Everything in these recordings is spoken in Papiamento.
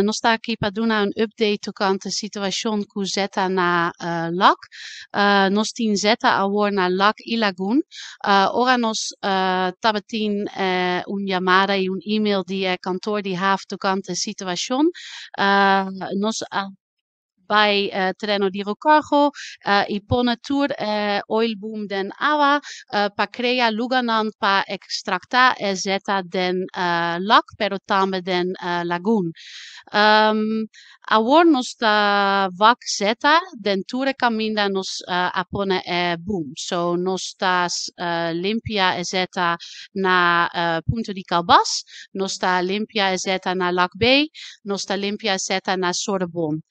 Nos ta aki pa duna un update tokante situashon ku zeta na Lac. Nos tin zeta awor na Lac i Lagun. Ora nos tabatin un yamada i un e-mail di kantoor di haf tokante situashon, nos a bai tereno di Rocargo i pone tur oil boom den awa pa krea lugánan pa ekstraktá e zeta den Lac, pero tambe den Lagun. Awor nos ta wak zeta den tur e kaminda nos a pone e boom. So nos ta limpia e zeta na Punto di Kalbas, nos ta limpia e zeta na Lac Bay, nos ta limpia e zeta na Sorobon.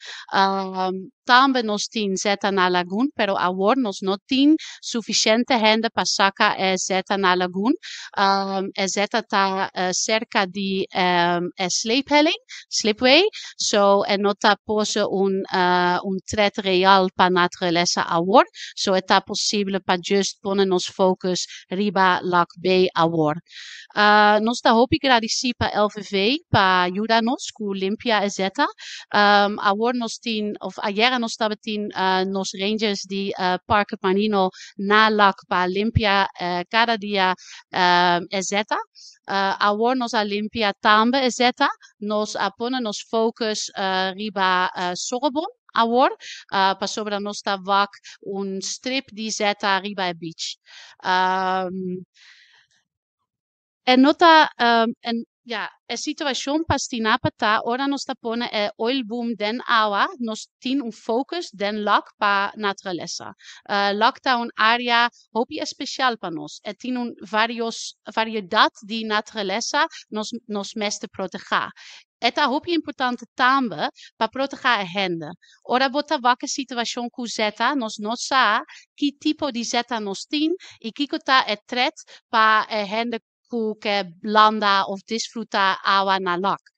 Tambe nos tin zeta na Lagun, pero awor nos no tin sufisiente hende pa saka e zeta na Lagun. E zeta ta serka di e sleephelling, slipway, so e no ta pose un threat real pa naturalesa awor, so e ta posibel pa just pone nos focus riba Lac Bay awor. Nos ta hopi gradisí pa LVV pa yuda nos ku limpia e zeta. Awor nos tin, òf ayera nos tabatin nos rangers di Parke Marino na Lac pa limpia kada dia e zeta. Awor nos a limpia tambe e zeta. Nos a pone nos focus riba Sorobon awor, pasobra nos ta wak un strip di zeta riba e beach. E no ta en, ja, e situashon pa Stinapa ta ora nos ta pone e oil boom den awa, nos tin un focus den Lac pa naturalesa. Lac ta un área hopi spesial pa nos. E tin un varios variedat di naturalesa nos mester protehá. E ta hopi importante tambe pa protehá e hende. Ora bo ta wak e situashon ku zeta, nos no sa ki tipo di zeta nos tin i kiko ta e threat pa e hende ku ke landa òf disfrutá awa na Lac.